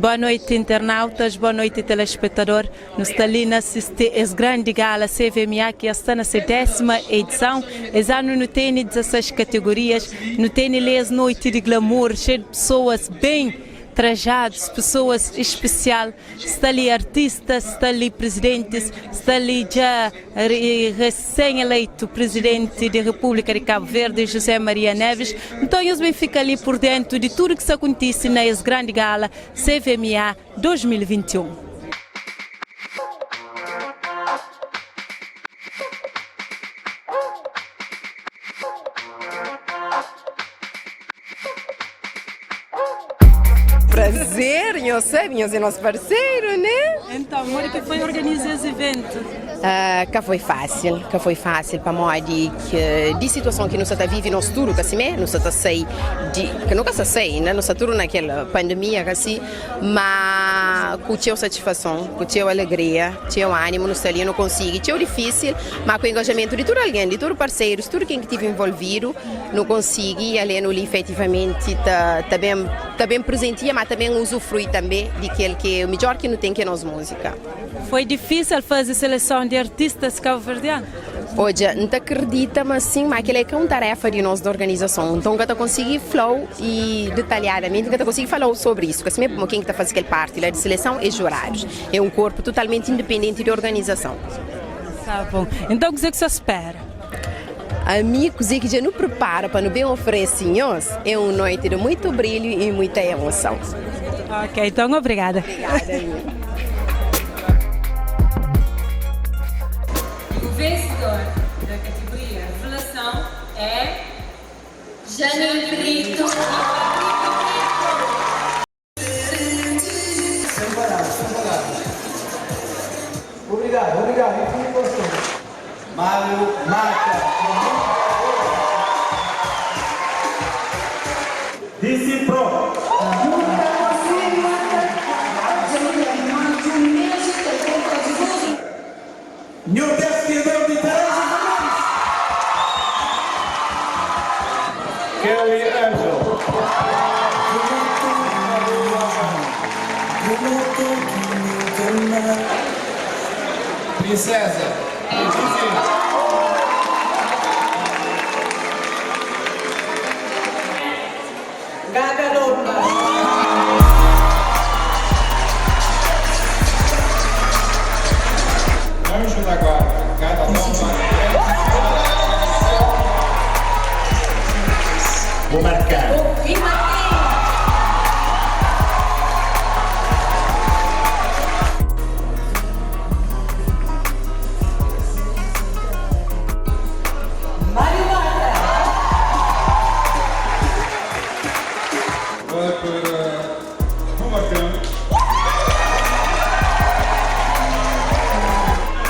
Boa noite internautas, boa noite telespectador. Nu sta li na sisti es grandi gala CVMA ki ja sta na se desima edison. Es anu nu tene 16 kategorias, nu tene li es noiti di glamour, xei di pesoas ben trajadus, pesoas espesial. Sta li artistas, sta li prizidentis, sta li dja resen eleitu prizidenti di Repúblika di Kabu Verdi, José Maria Neves. Nton nhos ben fika li pur dentu di tudu ki sta kontise na es grandi gala CVMA 2021. Prazer, nhos sabe, nhos é nos parceiro, né? Então, modi ki foi organiza es evento? Ah, ka foi fácil, ka foi fácil pamodi ki di situason ki nu sa ta vive nos tudu ka simé, nu sa ta sai di, ki nu ka sa sai inda, nu sa tudu na kel pandemia ka si, ma ku txeu satisfason, ku txeu alegria, txeu ánimo nu sta li, nu konsigi, txeu difísil, ma ku engajamentu di tudu algen, di tudu parserus, tudu ken ki tive envolvidu. Nu konsigi ale nu li efetivamenti ta ta ben ta ben prezentia ma ta ben uzufrui tanbe di kel ki é midjor ki nu ten ki é nos múzika. Foi difísil faze seleson di artistas kabuverdianu? Odja, N ta kridita ma sin, ma kel-la é ka un tarefa di nos di organizason. Nton, N ka ta konsigi fla-u i detalhadamenti N ka ta konsigi fala-u sobri isu. Ka simé pamodi ken ki ta faze kel parti la di seleson é juradus. É un korpu totalmenti independenti di organizason. Tá bon. Nton, kuzê ki sa spera? Ami, kuzê ki dja nu pripara pa nu ben oferese nhos é un noiti di muitu brilhu i muita emoson. Ok, nton obrigada. Obrigada, ami. E o vencedor da categoria Revelação é Jane Brito e Patrick Brito. Sem palavras, sem palavras. Obrigado, obrigado. Infinito emoção. Mário Mata. Disi pro. Nhor Dés Teodoro di Teresa Fernandes. Kelly Angel. Princesa. Gaga Lomba. Anjo da Guarda, Gata Lomba. Bu marka. Mário Mata. Vai para Bumarcão.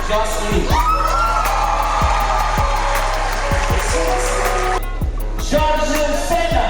Jocelyn. Jorge Sena.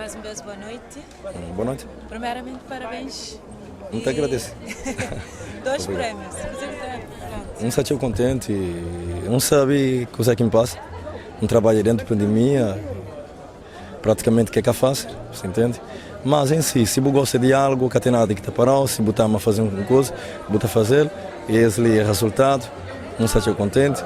Mais un bes boa noite. Boa noite. Primeiramente parabéns. N ta agradese. Dois prémios. N sta txeu kontenti. N sabe kuza ki N pasa. N trabadja dentu pandemia. Praticamente ke ka fácil, você entende? Mas em si, se bu gosta de algo, ka tem nada ki ta parau, se bu ta ama fazer um coisa, bu ta fazel, e es li é resultado, um sta txeu contente,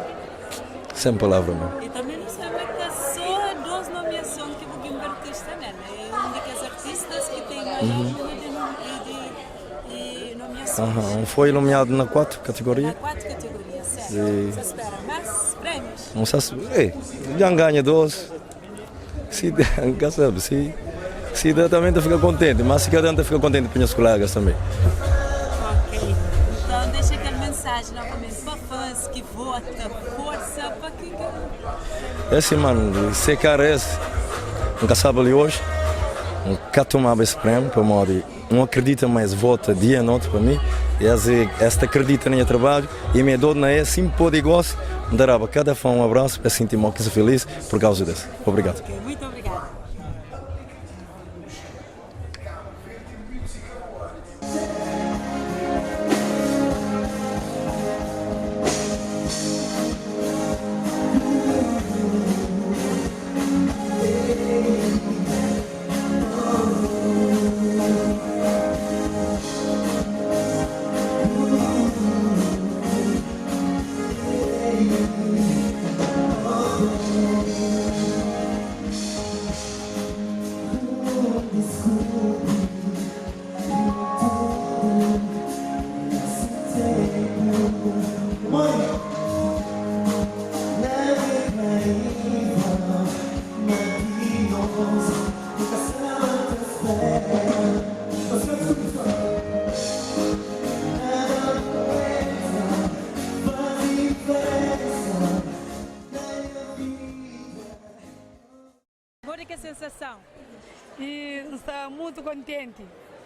sem palavra mesmo. E também nu sabe ka só dos nomeason ki bu kin artista nel, é um di kes artistas ki tem maior número de de nomeasons. Aham, um foi nomeado na 4 categoria. Na 4 categoria, certo. E... Sa spera mais prémios? Um sa, ei, já ganha 12. Si ka sabe, si si da também ta fica contente, mas si ka da ta fica contente pa nhas colegas também. Ok, então deixa aquele mensagem novamente pa fãs ki vota, força pa ki É assim mano, se cara esse, N ka sabe ali hoje, N ka tomaba esse prêmio pamodi N acredita ma es vota dia e noite pa mi, e es es ta acredita na nha trabalho e mi é dodu na es, si N pode gosi N ta daba cada fã um abraço pa es sinti mo ki N sta feliz por causa des. Obrigado. Ok, muito obrigada. Modi ki é sensason? E N sta mutu kontenti,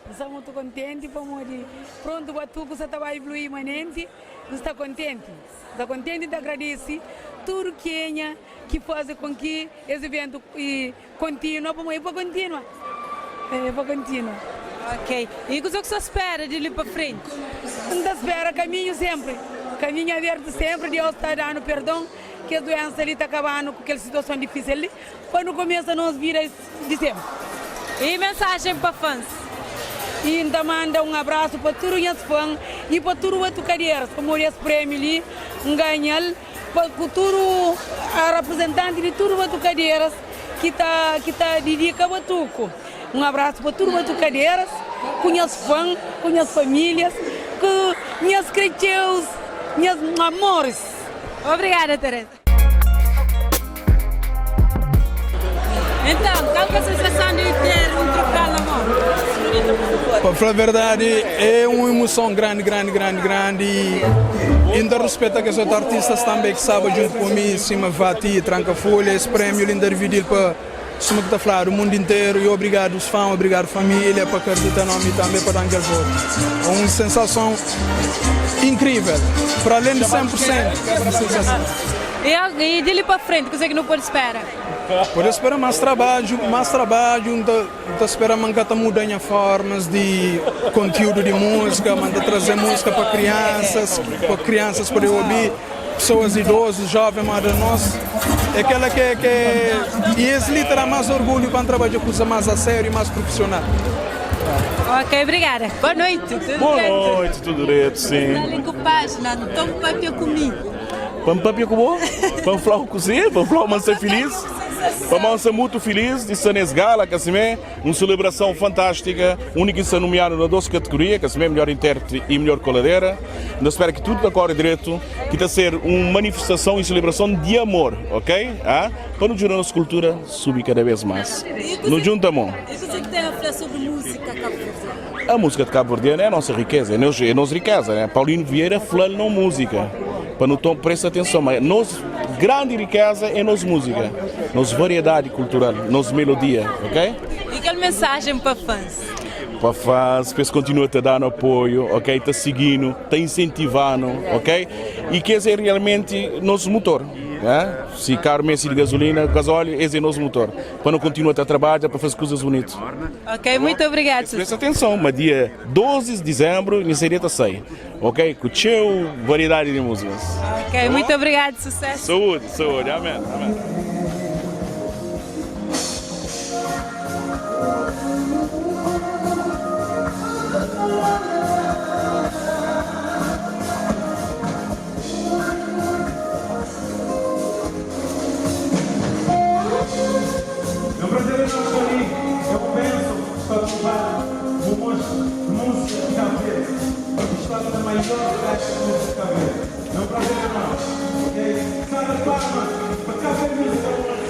N sta mutu kontenti pamodi prontu batuku sa ta ba ivlui manenti, N sta kontenti, N sta kontenti N ta agradesi tudu kenha ki faze kon ki es iventu kontinua pamodi e pa kontinua, e pa kontinua. Ok, e kuzê ki sta spera di li pa frenti? N ta spera kaminhu senpri, kaminhu abertu senpri, Deus ta danu perdon, kes duensa li ta kabanu ku kel situason difisil li. Pa nu kumesa nos vida di senpri. E mensajen pa fãs. E N ta manda un abrasu pa tudu nhas fã i pa tudu batukaderas pamodi es prêmiu li N ganha-l pa ku tudu raprizentanti di tudu batukaderas ki ta ki ta didika batuku. Un abrasu pa tudu batukaderas ku nhas fã, ku nhas famílias, ku nhas kretxeus, nhas amoris. Obrigada Teresa. Então, kal ki é sensason di ter un troféu na mon? Pa fla verdadi, é un imuson grandi, grandi, grandi, grandi i N ta ruspeta kes otu artistas tanbe ki staba djuntu ku mi, sima Vati, Tranka Fulha. Es prémiu li N ta dividi-l pa, suma ki ta fladu, mundu interu. I obrigadu os fã, obrigadu família pa kardita na mi tanbe pa da-m kel votu. É un sensason inkrível, para alén di 100 pur sentu di sensason. E di li pa frenti, kuzê ki nu pode spera? Pode spera más trabadju, más trabadju. N ta spera ma N ka ta muda nha formas di kontiúdu di múzika, ma N ta traze múzika pa kriansas, pa kriansas pode obi, pesoas idozu, jóven moda nos. É kela ke ke i es li ta da más orgulhu pa N trabadja kuza más a sériu i más prufisional. Ok, obrigada. Boa noite, tudu Boa dretu? noite, tudo dretu, sim. Sta li ku pájina, nton papia ku mi. Pa N papia ku bo? Pa N fla-u kuzê? Pa N fla-u ma N sta filís? Pamodi N sta mutu filis di sta nes gala, ka simé, un selebrason fantástika, undi ki N sta nomiadu na dos kategoria, ka simé, melhor intérprete i melhor koladera. N ta spera ki tudu ta kóre dretu, ki ta ser un manifestason i selebrason di amor, ok? Ah, pa nu djuda nos kultura subi kada bes más. Nu djunta mon. I kuzê ki ten a fla sobri múzika kabuverdianu? A múzika di kabuverdianu é a nosa rikeza, é nos é nos rikeza, né? Paulino Vieira fla-l no múzika, pa nu tom presta atenson, ma nos grandi rikeza é nos múzika, nos variedadi kultural, nos melodia, ok? I kal mensajen pa fãs? Pa fãs, pa es kontinua ta da-nu apoiu, ok? Ta sigi-nu, ta insentiva-nu, ok? I kes é realmenti nos mutor, né? Si karu meste di gasolina, gasóleo, es é nos mutor, pa nu kontinua ta trabadja pa faze kuzas bunitu. Ok, muito obrigado. Presta atenson ma dia 12 di dizembru nha CD ta sai, ok? Ku txeu variedadi di múzikas. Ok, muito obrigado, sucesso. Saúde, saúde, amen, amen. É um prazer enorme estar ali. É uma bênção estar a levar uma mostra de música de Cabo Verde. Estar na maior festa de música de Cabo Verde. É um prazer enorme. Ok? Salva de palmas para Cabo Verde Music Awards.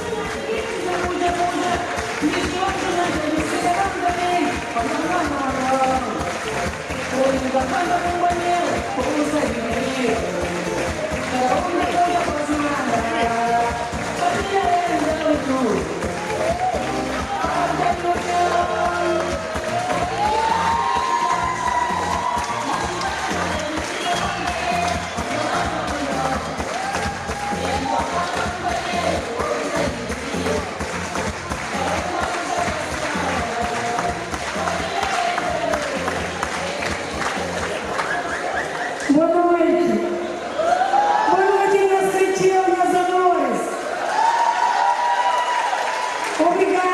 Boa noite. Boa noite, minhas cretcheu, meus amores. Obrigada.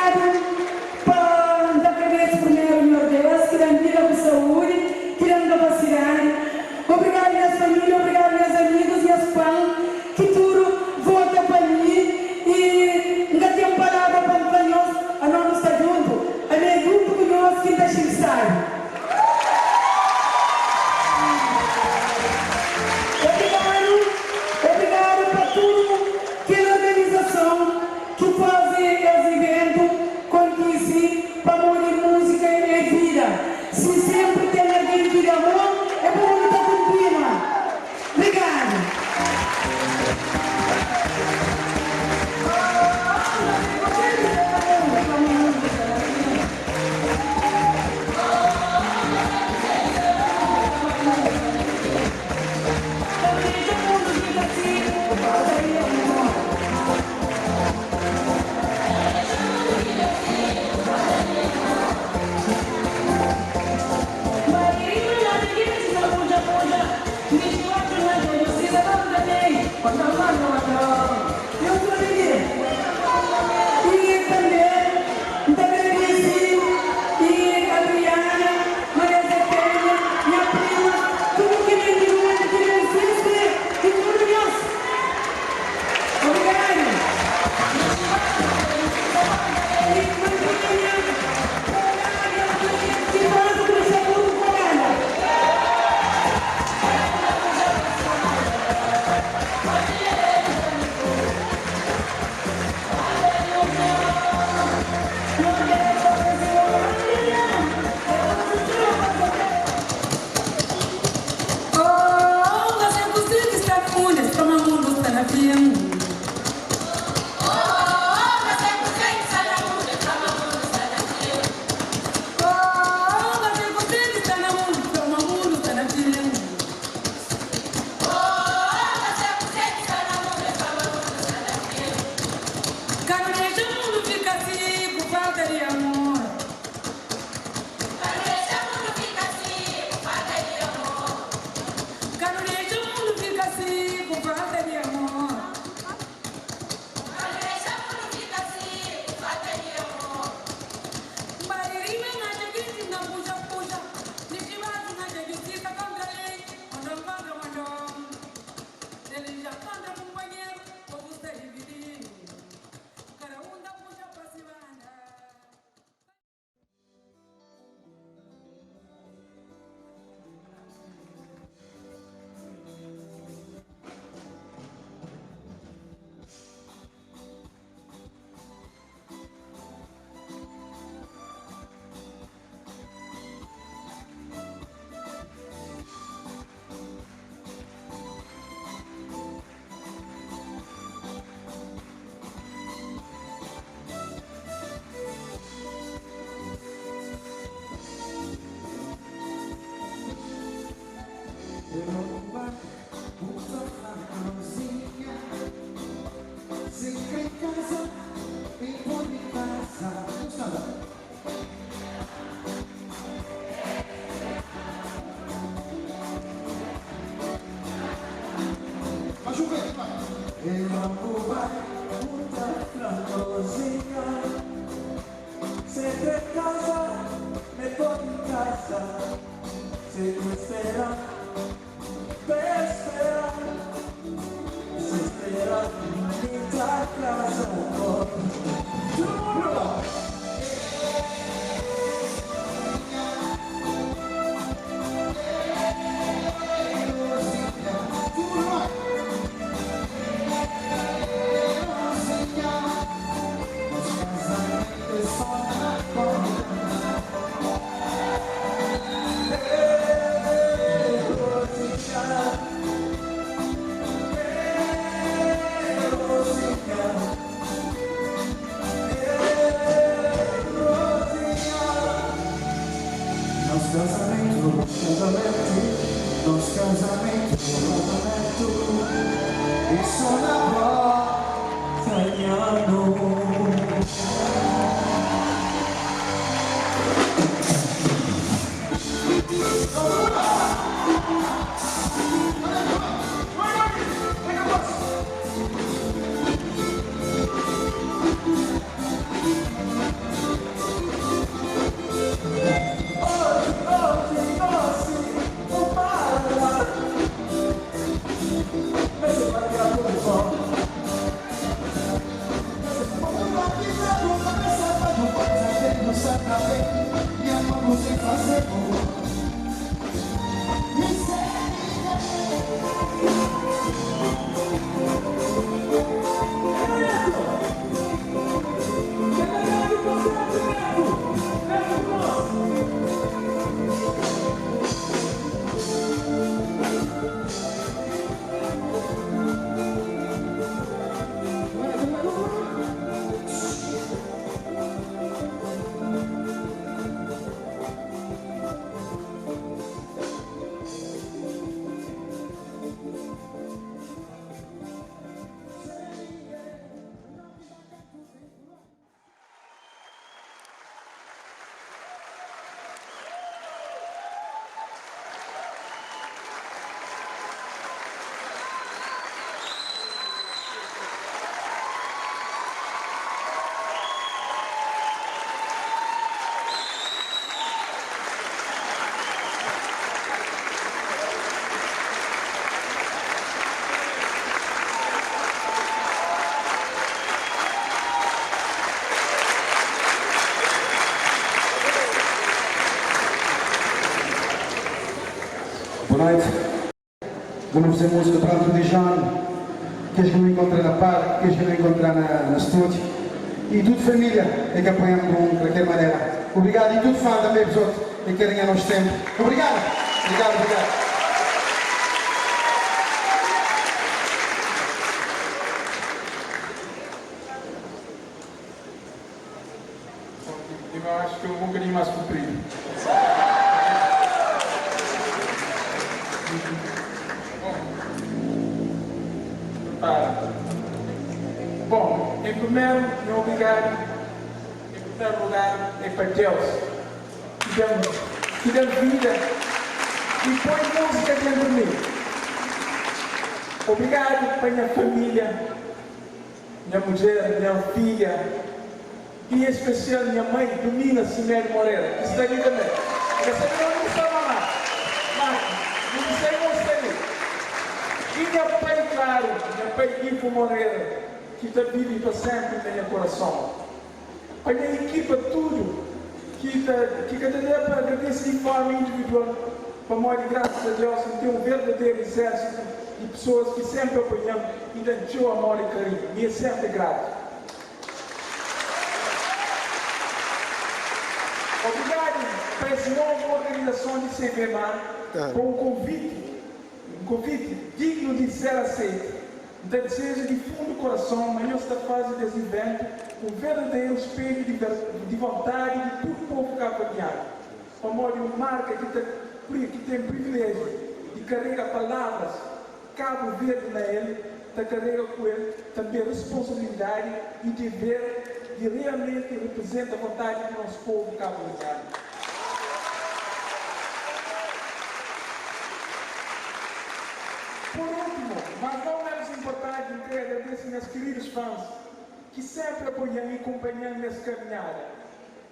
Boa noite. Vou fazer música durante o Dijon, que que não encontrar na parque, que que não encontrar na, no estúdio. E tudo família é que apoiamos de qualquer maneira. Obrigado e tudo fã também, os outros, que querem a nós sempre. Obrigado. Obrigado, obrigado. Eu acho que eu vou um bocadinho mais comprido. Prepara. Bom, em primeiro, meu obrigado, em primeiro lugar, é para Deus, que deu, que deu vida e põe música dentro de mim. Obrigado para minha família, minha mulher, minha filha, e em especial minha mãe, Dominga Simene Moreira, que está ali também. Essa não está lá, mas não sei não está ali. E meu pai, claro, meu pai Ivo Moreira, que está vivo para sempre em meu coração. A minha equipa, tudo, que está que cada dia para agradecer de forma individual, para morrer, graças a Deus, tem um verdadeiro exército de pessoas que sempre apoiam e dão seu amor e carinho. E é sempre grato. Obrigado para essa nova organização de CVMA, com o convite, um convite digno de ser aceito. Então, desejo de fundo do coração, mas nesta fase desse evento, um verdadeiro espelho de, de vontade de todo o povo cabo-verdiano. Como uma marca que tem, que tem privilégio de carregar palavras Cabo Verde na ele, da carrega com ele também responsabilidade e dever de realmente representa a vontade do nosso povo cabo-verdiano. Por último, mas não menos importante, eu quero agradecer meus queridos fãs que sempre apoiam e acompanham nessa caminhada.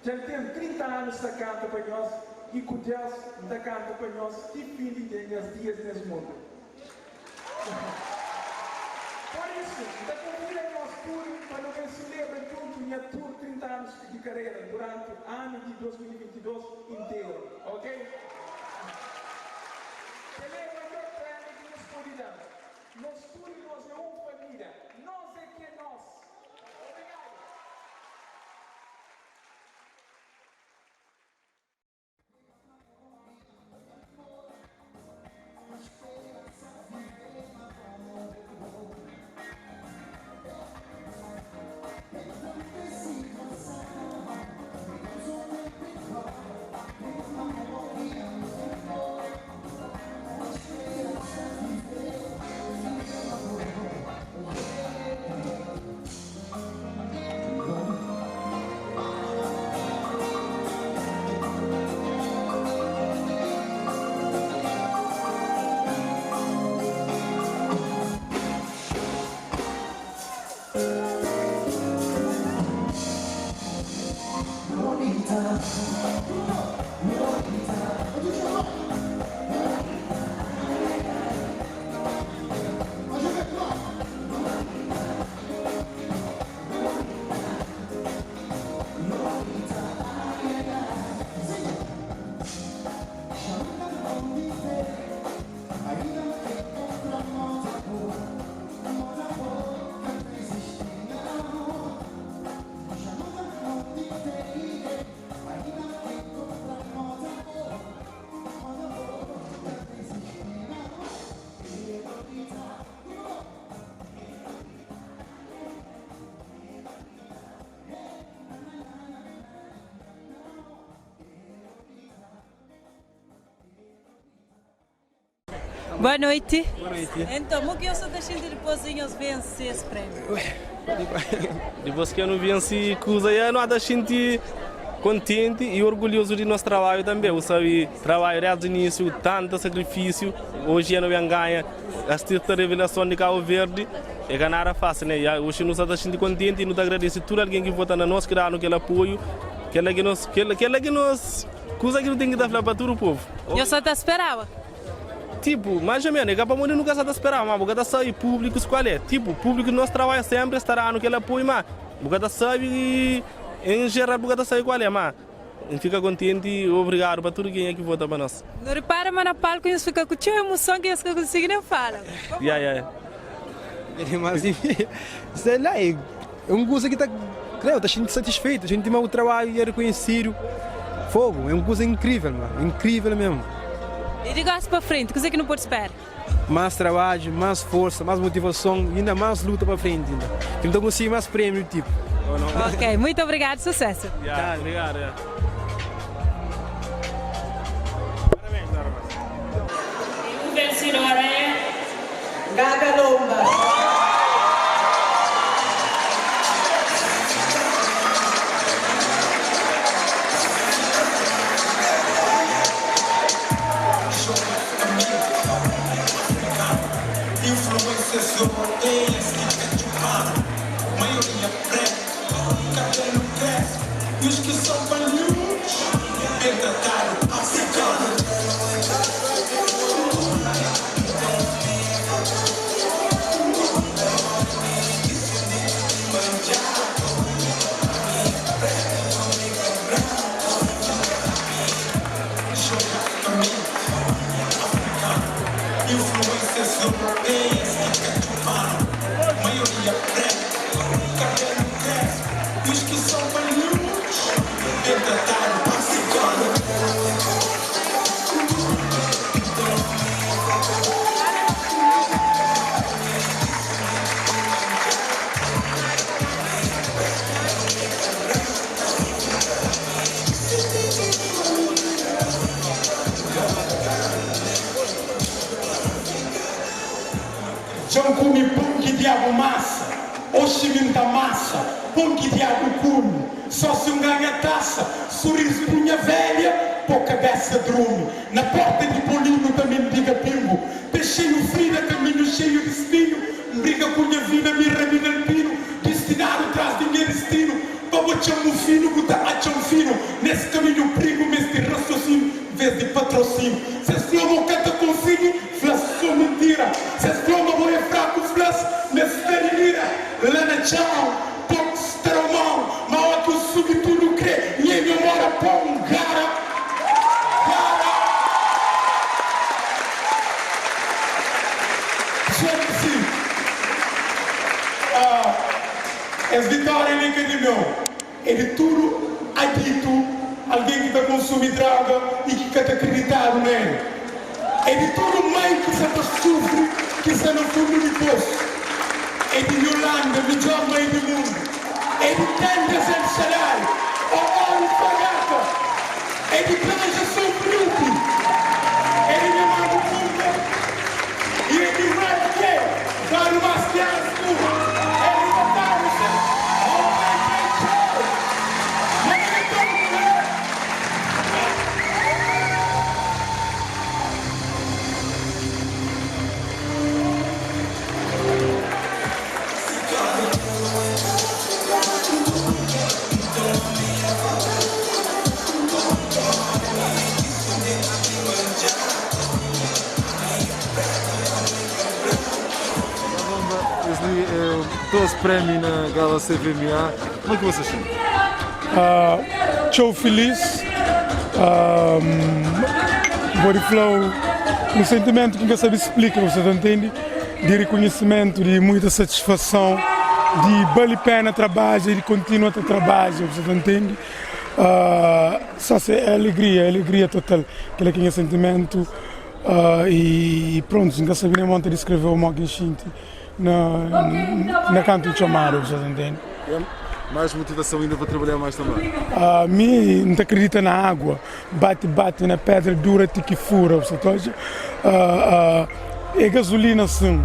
Já tenho 30 anos a canta para nós I ku Deus N ta kanta pa nhos ti fin di nhas dias nes mundu. Pur isu, N ta konvida nhos tudu pa nu ben selebra djuntu nha tur 30 anus di karera duranti anu di 2022 interu, ok? Kel-li é maior prémiu ki nhos pode da-m. Nos tudu nos é un família. Nos é ki é nos. Obrigadu. Boa noite. Boa noite. Então, o que eu sou ta xinti dipôs di nhos vense es prémiu? Dipôs ki nu vense kuza ya nu ta xinti kontenti i orgulhozu di nos trabalhu tanbe. Bu sabe, trabalhu desdi inísiu, tanta sakrifisiu, oji ya nu ben ganha artista revelason di Kabu Verdi, é ka nada fásil, né? Ya oji nu sa ta xinti kontenti i nu ta agradese tudu algen ki vota na nos, ki da-nu kel apoiu, kel-la ki nos, kel-la ki nos kuza ki nu ten ki ta fla pa tudu povu. Nhos sa ta speraba? Tipo, mais ou menos, é ka pamodi nu ka sa ta speraba, ma bu ka ta sabe públicos kual é. Tipo, público di nos trabalha sempre, es ta da-nu kel apoio, ma bu ka ta sabe, em geral bu ka ta sabe kual é, ma N fika kontenti i obrigadu pa tudu kenha ki vota pa nos. Nu ripara ma na palku nhos fika ku txeu emoson ki nhos ka konsigi nen fala. Ya, ya, ya. Sei lá, é un kuza ki ta krê, ta xinti satisfeitu, xinti ma bu trabadju é rekonhesidu. Fogu, é un kuza inkrível, ma, inkrível mesmu. I di gosi pa frenti, kuzê ki nu pode spera? Más trabadju, más forsa, más motivason i inda más luta pa frenti inda. Ki nu ta konsigi más prémiu di tipu. Ok, muitu obrigadu, susésu. Ya, obrigadu, ya. E u vensidor é Gaga Lomba. Influências europeias que cativaram maioria preta, cabelo crespo e os que são palhudos, bem tratado, africano. Influências europeias que cativaram maioria preta, cabelo crespo e os que são palhudos, bem tratado, africano. Dja-m kume pon ki diabu masa Oxi mi N ta masa pon ki diabu kume Só si N ganha tasa Surizu di nha velha po kabesa drumi Na porta di Polinu ta mendiga pingu Pe xeiu frida, kaminhu xeiu di spinhu N briga ku nha vida, mi rabida alpinu Distinadu tras di nha distinu Pa bo txa-m mufinu, bu ta atxa-m finu Nes kaminhu prigu meste rasiosinu. vez di patrocínio Ses fla ma bu ka ta konsigi, fla-s so mintira Ses fla ma bo é fraku, fla-s ma es sta di mira La na txau, pokus ta da-u mau Ma oki u subi tudu kre nheme mora pon Gara, gara Pessoal ki si ah Es vitória li ka di meu É di tudu aditu, algen ki ta konsumi droga i ki ka ta kriditadu na el. É di tudu mai ki sa ta sufri ki sta na fundu di posu. É di Yolanda, midjor mai di mundu. É di Tendas El Shaddai, ó Oru Fagata. É di Granja São Filipe. É di nha manu Pumba. I é di Red K, Váriu Más Ki Asku. É di Batalha, ó KK Show. Nha nigga todo mulher. Wesley, trouxe prémio na Gala CVMA. Como é que você sente? Uh, txeu feliz. Um, vou de flow, um sentimento que nunca sabe explica, você tá entende? De reconhecimento, de muita satisfação, de vale pena trabalhar e de continua a trabalhar, você tá entende? Uh, só se é alegria, é alegria total, aquele que é sentimento uh, e, e pronto, nunca sabia nem monta descrever o modo que na, na canto chamado, você entende? Mais motivação ainda para trabalhar mais também? Uh, mim não acredita na água, bate, bate na pedra dura, te que fura, você entende? Uh, uh, é gasolina sim,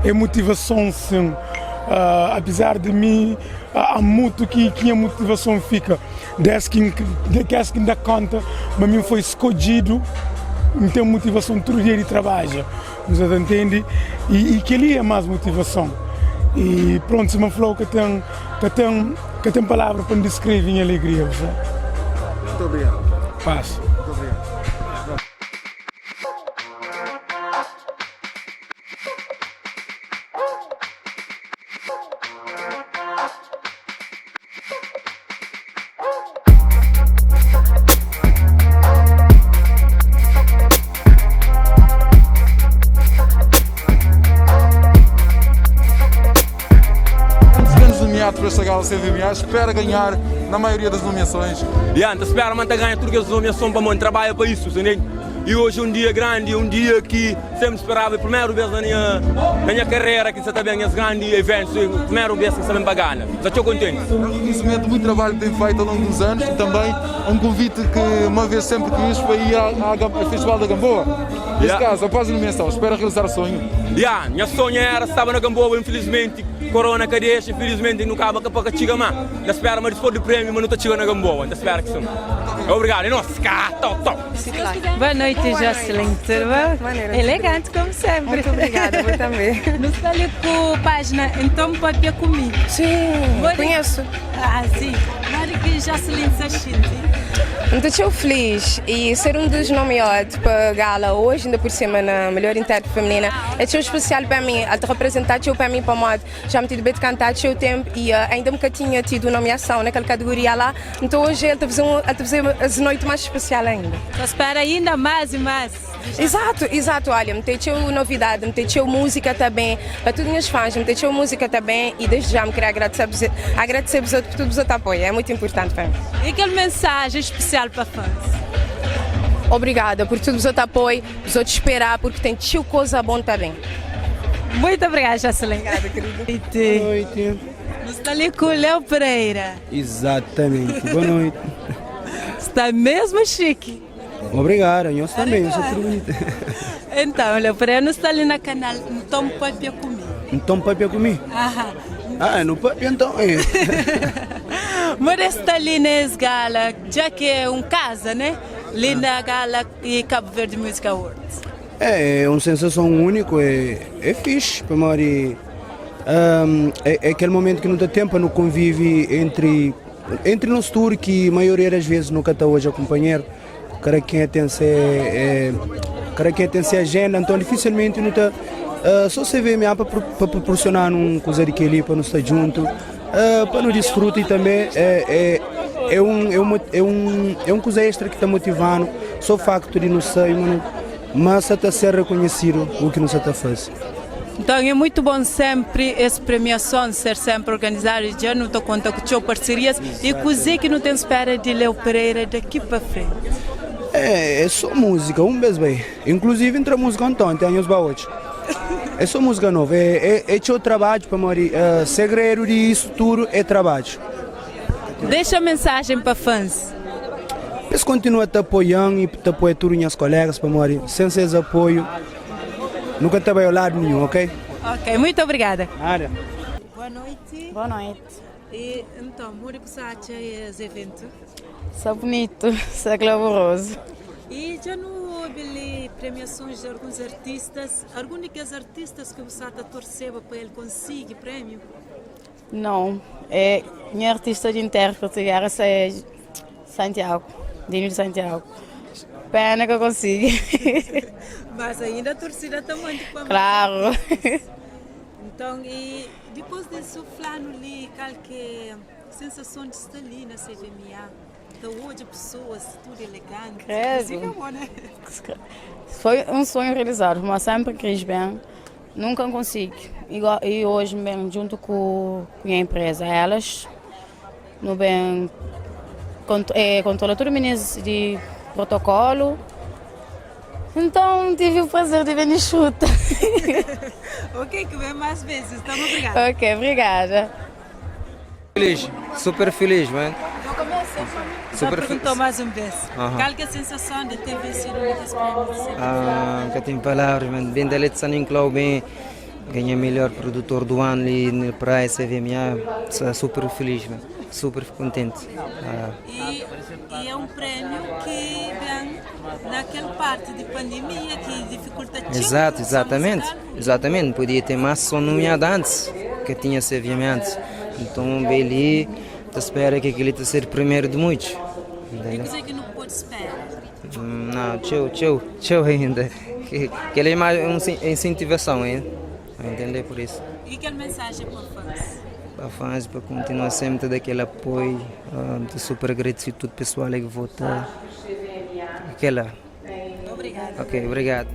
é motivação sim. Uh, apesar de mim, há muito que, que a motivação fica. Desde que, desde que me dá conta, mas mim foi escolhido, não tem motivação todo dia de trabalho. Você entende? E, e que ali é mais motivação. E pronto, se me falou que tem, que tem, que tem palavra para me descrever minha alegria. Você. Muito obrigado. Paz. Muito obrigado. Grandes nomeados para esta gala CVMA, espera ganhar na maioria das nomeações. Yeah, então espera manter ganhar tudo que as nomeações para mim, trabalha para isso, entende? E hoje é um dia grande, um dia que sempre esperava, primeira vez na minha, na minha carreira que você está bem esses grandes eventos, primeira vez que você vem para Gana. Já estou contente. É um reconhecimento muito trabalho que tem feito ao longo dos anos e também um convite que uma vez sempre quis foi ir ao, ao Festival da Gamboa. Neste yeah. caso, após a nomeação, espera realizar o sonho? Yeah, meu sonho era estar na Gamboa, infelizmente, corona que deixa, infelizmente não acaba para chegar mais. Espera, mas depois do prêmio, mas não está chegando na Gamboa, então espera que sim. Obrigado, e nós, cá, top, top. Boa noite, Boa Jocelyn. Tudo bom? Elegante, como sempre. Muito obrigada, vou também. Nos está ali com a página Então Papia Comigo. Sim, conheço. Ah, sim. Mari que Jocelyn se Estou feliz e ser um dos nomeados para a gala hoje, ainda por cima na melhor intérprete feminina, é tão especial para mim. Ela representar para mim para modo. Já me tive bem de cantar seu tempo e uh, ainda nunca tinha tido nomeação naquela categoria lá. Então hoje ele está a fazer a noite mais especial ainda. Então espera ainda mais e mais. Exato, exato. Olha, me tem novidade, me tem música também, para todos os meus fãs, me tem música também e desde já me queria agradecer, agradecer-vos por tudo o apoio, é muito importante para mim. E aquela mensagem especial para fãs? Obrigada por tudo o apoio, os outros esperar, porque tem tio coisa bom também. Muito obrigada, Jocelyn. Obrigada, querida. Boa noite. Nos está ali com o Léo Pereira. Exatamente. Boa noite. Está mesmo chique. Obrigado, eu também, eu sou tudo bonito. Então, Léo Pereira, não está ali na canal Então Papia Comigo. Então Papia Comigo? Aham. Ah, no papia então. É. Mas está ali nesse gala, já que é um casa, né? Ali na gala e Cabo Verde Music Awards. É, é uma sensação única, é, é fixe, para mim. Um, é, é aquele momento que não dá tempo, no convive entre, entre nós tour, que a maioria das vezes nunca está hoje a companheiro. Kada kenha ten se kada kenha ten se ajenda, nton difisilmenti nu ta so CVMA pa pa proporsiona-nu un kuza di kel-li pa nu sta djuntu, pa nu disfruta i tanbe é un é un é un é un kuza extra ki ta motiva-nu so faktu di nu sabe ma nu ma sa ta ser rekonhesidu u ki nu sa ta faze. Nton é muitu bon senpri es premiason ser senpri organizadu i dja nu ta konta ku txeu parserias. I kuzê ki nu ten spera di Leo Pereira daki pa frenti? É so múzika un bes bai. Inkluzivi N tra múzika ontonti, anhos ba odja. É so múzika novu. É txeu trabadju pamodi segredu di isu tudu é trabadju. Dexa mensajen pa fãs. Pa es kontinua ta apoia-m i ta apoia tudu nhas kolégas pamodi sen ses apoiu nu ka ta bai o ladu ninhun, ok? Ok, muitu obrigada. Nada. Boa noiti. Boa noiti. E nton, modi ku sa atxa es eventu? Sta bunitu, sta glamourozu. E dja nu obi li premiasons di alguns artistas. Algun di kes artistas ki bu sa ta torseba pa el konsigi premiu? Não, é nha artista di intérprete era é Santiago, Dino de Santiago. Pena ka konsigi. Mas ainda torcida ta manti pa mais Claro. artistas. Então, e dipôs di sufla-nu li, kal ki é sensason di sta li na CVMA, ta odja pesoas tudu eleganti? Credo. Fica bom, né? Foi um sonho realizado, mas sempre quis bem. Nunka N konsigi. I oji N ben djuntu ku nha enpreza Elas, nu ben kontrola tudu minis di protokolu. Nton N tivi prazer di ben dixuta. Ok, ki ben más vezis. Nton obrigada. Ok, obrigada. Feliz, super feliz, man. Só perguntou mais um vez. Kal ki é sensason di ter vensidu un di kes prémiu di CVMA? Ah, ka ten palavras, man. Ben da li di San Nicolau, ben ganha melhor produtor do ano li na Praia CVMA. Sa super feliz, man. Super kontenti. Ah. E, e é um prémiu ki ben nakel parti di pandemia ki difikulta txeu Exato, produson exatamente. musical. Exatamente. Podia ter más som nomeado antes, ka tinha CVMA antes. Nton, ben li, ta spera ki kel-li ta ser primeru di muitus. E kuzê ki nu pode spera? Nau, txeu, txeu, txeu ainda. Kel-li é más un insentivason, entende? Pur isu. E kel mensajen pa fãs? Pa fãs, pa kontinua sénpri ta da kel apoiu. N ta super agradesidu tudu pesoal ki vota. Kel-la. Obrigada. Ok, obrigadu.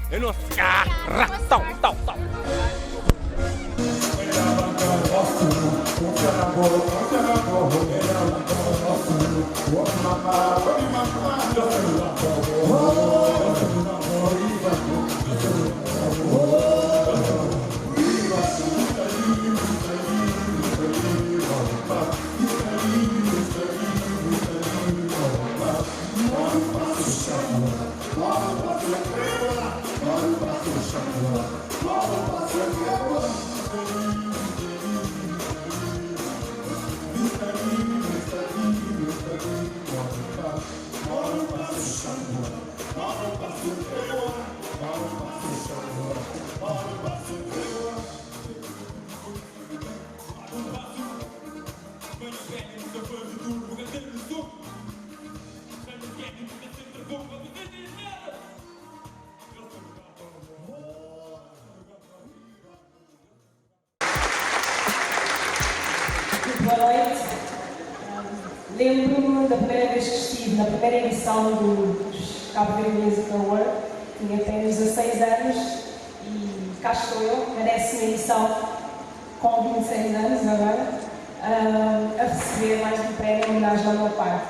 É nos ra tau tau tau. Boa noite. Lembro-me da primeira vez que estive na primeira edição dos Cabo Verde Music Award, tinha apenas 16 anos e cá estou eu, na décima edição, com 26 anos agora, a receber mais um prémio em homenagem ao meu pai.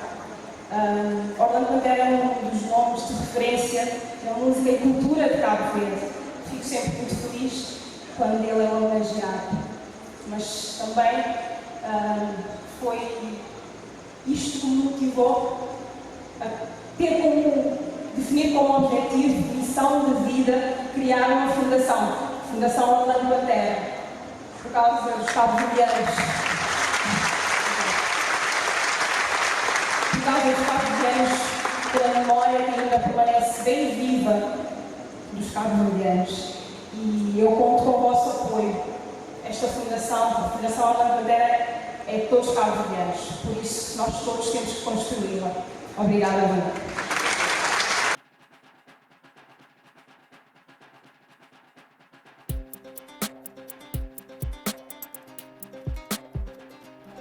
Orlando Pantera é um dos nomes de referência na música e cultura de Cabo Verde. Fico sempre muito feliz quando ele é homenageado. Mas também foi isto que me motivou a ter como, definir como objetivo, missão de vida, criar uma fundação, Fundação Orlando Pantera, por causa dos cabo-verdianos. Por causa dos cabo-verdianos, pela memória que ainda permanece bem viva dos cabo-verdianos. E eu conto com o vosso apoio. Esta fundação, a Fundação Orlando Pantera, é de todos os cabo-verdianos, por isso nós todos temos que construí-la. Obrigada, boa noite.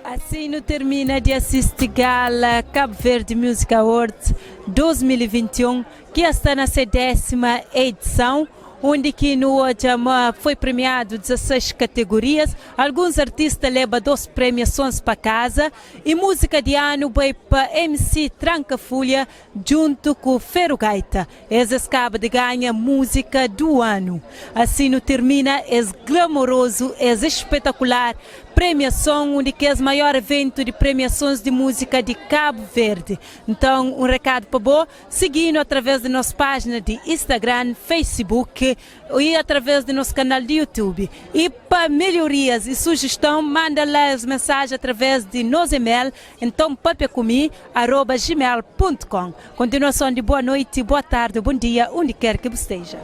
Assim no termina de assistir gala Cabo Verde Music Awards 2021, que está na sua 10ª edição, onde que no Ojama foi premiado 16 categorias. Alguns artistas levam duas premiações para casa e música de ano vai para MC Tranka Fulha junto com Ferro Gaita. Esse acaba de ganhar música do ano. Assim no termina esse glamouroso, esse espetacular premiação, onde que é o maior evento de premiações de música de Cabo Verde. Então, um recado para você, seguindo através da nossa página de Instagram, Facebook e através do nosso canal de YouTube. E para melhorias e sugestão, manda lá as mensagens através de nosso e-mail, então papiacomi@gmail.com. Continuação de boa noite, boa tarde, bom dia, onde quer que você esteja.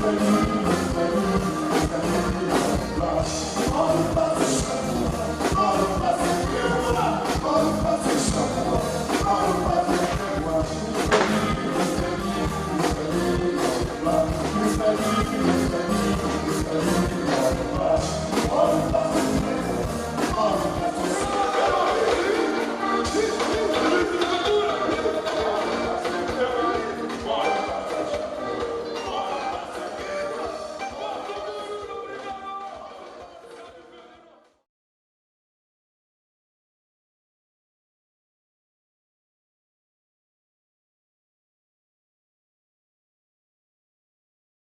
Thank you.